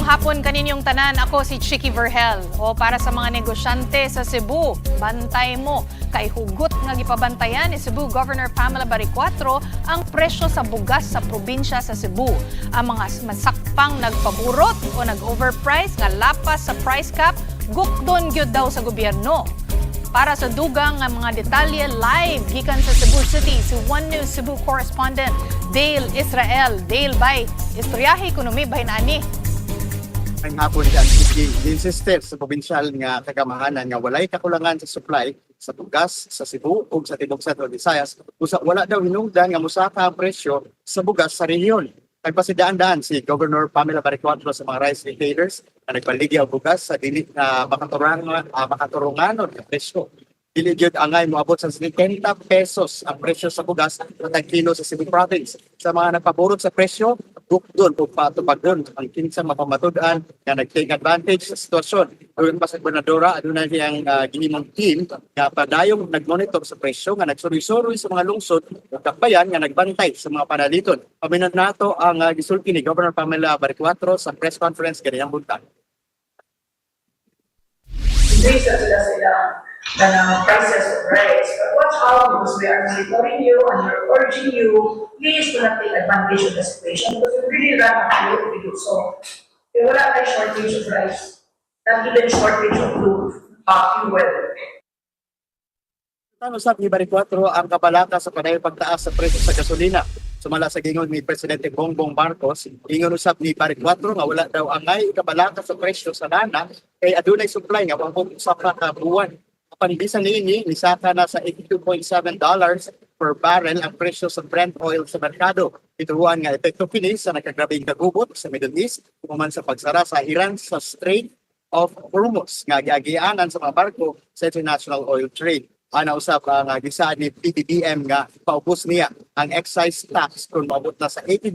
Maayong hapon kaninyong tanan. Ako si Chicky Verhel. O para sa mga negosyante sa Cebu, bantay mo. Kay hugot nga gipabantayan ni Cebu Governor Pamela Baricuatro ang presyo sa bugas sa probinsya sa Cebu. Ang mga masakpang nagpaburot o nag-overprice nga lapas sa price cap, gukdon gyud daw sa gobyerno. Para sa dugang nga mga detalye, live gikan sa Cebu City si One News Cebu correspondent Dale Israel. Dale, bay, istoryahi kuno mi bahin ani. Ang hapon dyan, sige, insistent sa probinsyal nga kagamahanan nga walay kakulangan sa supply sa bugas sa Cebu ug sa tibok Central Visayas, usa wala daw hinungdan nga mosaka ang presyo sa bugas sa rehiyon. Nagpasidaan-daan si Governor Pamela Baricuatro sa mga rice retailers na nagpaligya og bugas sa dili na makaturunganon nga presyo. Dili gyud angay moabot sa 70 pesos ang presyo sa bugas sa tag kilo sa Cebu Province. Sa mga nagpaburot sa presyo, gukdon o patubagon ang kinsa mapamatud-an nga nag-take advantage sa sitwasyon. Ayon pa sa gobernadora, aduna siyang ginimong team nga padayong nagmonitor sa presyo nga nagsuroy-suroy sa mga lungsod ug dakbayan nga nagbantay sa mga panaliton. Paminaw nato ang gisulti ni Governor Pamela Baricuatro sa press conference ganiyang buntag. Increase na sila sa ilang kanang prices of rice. But watch out because we are monitoring you and we're urging you, please do not take advantage of the situation because we really run a if we do so. Kaya wala tayo shortage of rice, not even shortage of fuel. Tanong usab ni Baricuatro ang kabalaka sa padayong pagtaas sa presyo sa gasolina. Sumala sa gingon ni Presidente Bongbong Marcos, ingon usab ni Baricuatro nga wala daw angay kabalaka sa presyo sa lana kay adunay supply nga moabot usa ka buwan. Apan bisan niini, nisaka na sa $82.7 per barrel ang presyo sa Brent oil sa merkado. Gituohan nga epekto kini sa nakagrabeng kagubot sa Middle East human sa pagsara sa Iran sa Strait of Hormuz nga giagianan sa mga barko sa international oil trade. Ana usab ang gisaad ni PBBM nga paubos niya ang excise tax kung maabot na sa $80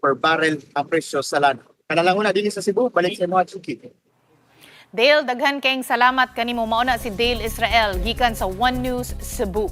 per barrel ang presyo sa lana. Kana lang una dinhi sa Cebu, balik sa mga, Chiki. Dale, daghan kayong salamat kanimo. Mao na si Dale Israel gikan sa One News Cebu.